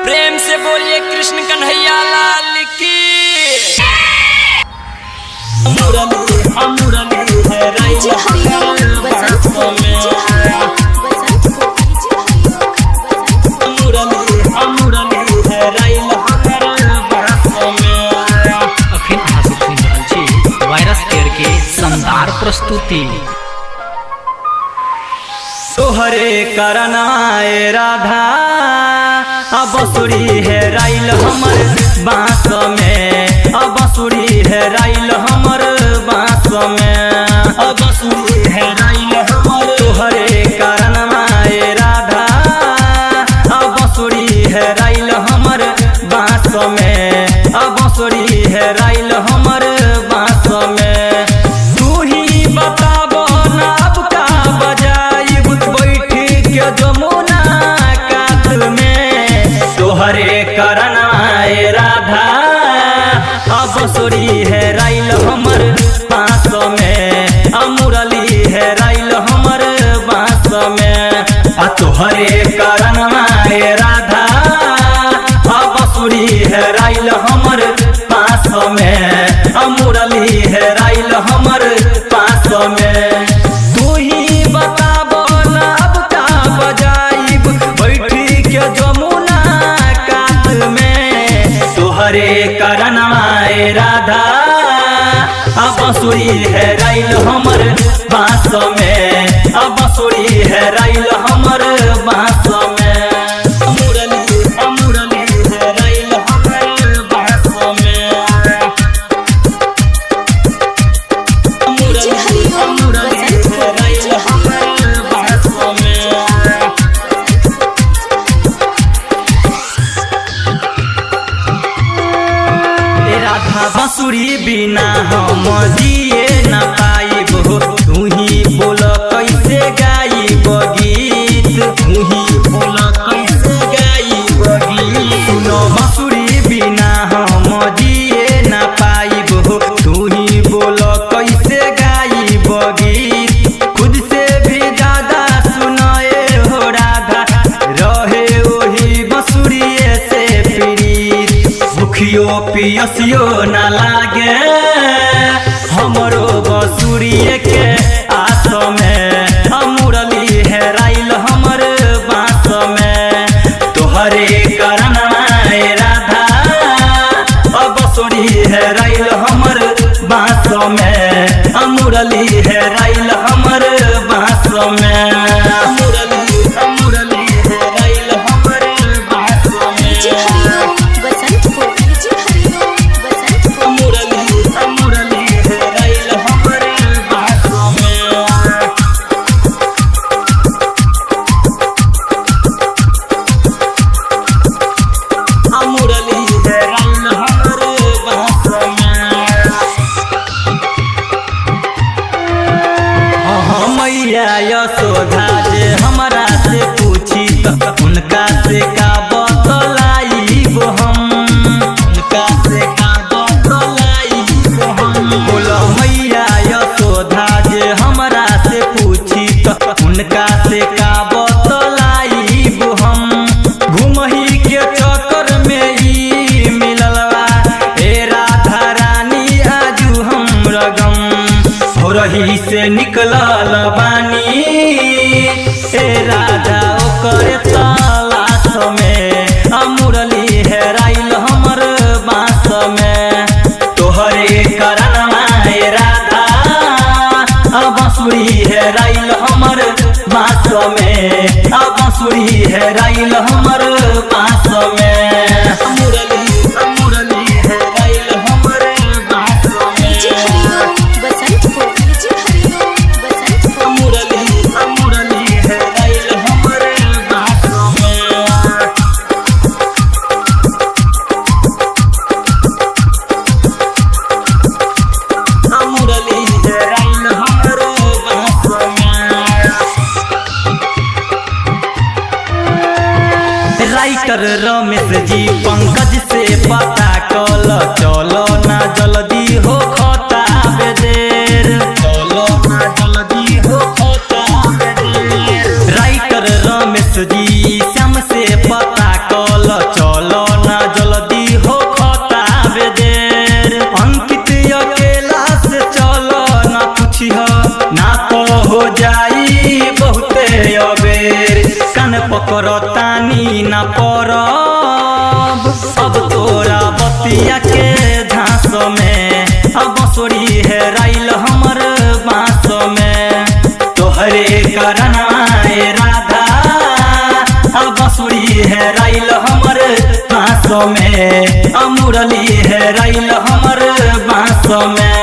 प्रेम से बोलिए कृष्ण कन्हैया लाल की। जी हरिओम बसंत जी हरिओम बसंत जी हरिओम बसंत। अखन अहाँ सब सुनि रहल छी वायरस केयर के शानदार प्रस्तुति। तोहरे करनाए राधा अब बसुरी है राइल हमर बांस में, अब बसुरी है राइल हमर बांस में, अब बसुरी है राइल हमर। तोहरे करनाए राधा अब बसुरी है राइल हमर बांस में, अब बसुरी है राइल हमर बांस में। तू ही बताब ना अब का बजाइब बैठी के जमुना कात में। तोहरे करनाए राधा अब बसुरी है राइल हमर बांस में, आ मुरली है राइल हमर बांस में। आ तोहरे करनाए राधा अब बसुरी है राइल हमर बांस में, आ मुरली है राइल हमर बांस में। तू ही बताब ना अब का बजाइब बैठी के जमुना कात में। तोहरे करनवाए राधा अब बसुरी है राइल हमर बांस में, अब बसुरी है राइल हमर बांस में। मुरली मुरली है राइल हमर बांस में। जी हरिओम बसंत जी हरिओम बसंत। राधा बांसुरी बिना हम जिए न पाइब हो, तू ही बोल कैसे गाइब गीत, तू ही बोल कैसे गाइब गीत। सुनो बांसुरी बिना हम जिए न पाइब हो, तू ही बोल कैसे गाइब गीत। खुद से भी ज्यादा सुनाए हो राधा रहे ओही बांसुरिये से प्रीत। भूखियो पियसियो न लागे हमरो बसुरिये के आस में, आ मुरली है राइल हमर बांस में। तोहरे करनाए राधा अब बसुरी है राइल हमर बांस में, आ मुरली है राइल हमर बांस में। मुरली मुरली है राइल हमर बांस में। जी हरिओम बसंत जी हरिओम बसंत। मुरली मुरली है राइल हमर बांस में। मुरली है राइल हमर बांस में। हाँ मैया यशोदा जे हमरा से पूछी त उनका से का बतलाइब हम, उनका से का बतलाइब हम। बोलो मैया यशोदा जे हमरा से पूछी त उनका से का बतलाइब हम। घुमही के चक्कर में ई मिललवा हे राधा रानी आजू हम रगम। भोरही से निकलल बानी ए राधा ओकर तलाश में, आ मुरली है राइल हमर बांस में। तोहरे करनवाए राधा आ बांसुरी है राइल हमर बांस में, आ बांसुरी है राइल हमर बांस में। मुरली मुरली है राइल हमर बांस में। जी हरिओम बसंत जी हरिओम बसंत। मुरली मुरली है राइल हमर बांस में। मुरली है राइल हमर बांस में। राइटर रमेश जी पंकज से पता कल चलो ना जल्दी हो खता बेदेर, चलो ना जल्दी हो खता बेदेर। राइटर रमेश जी श्याम से पता कल चलो करतानी न परब अब तोरा बतिया के झांस में, अब बसुरी हेराइल हमर बाँस में। तोहरे करनवा ए राधा, अब बसुरी हेराइल हमर बाँस में, अब मुरली हेराइल हमर बाँस में।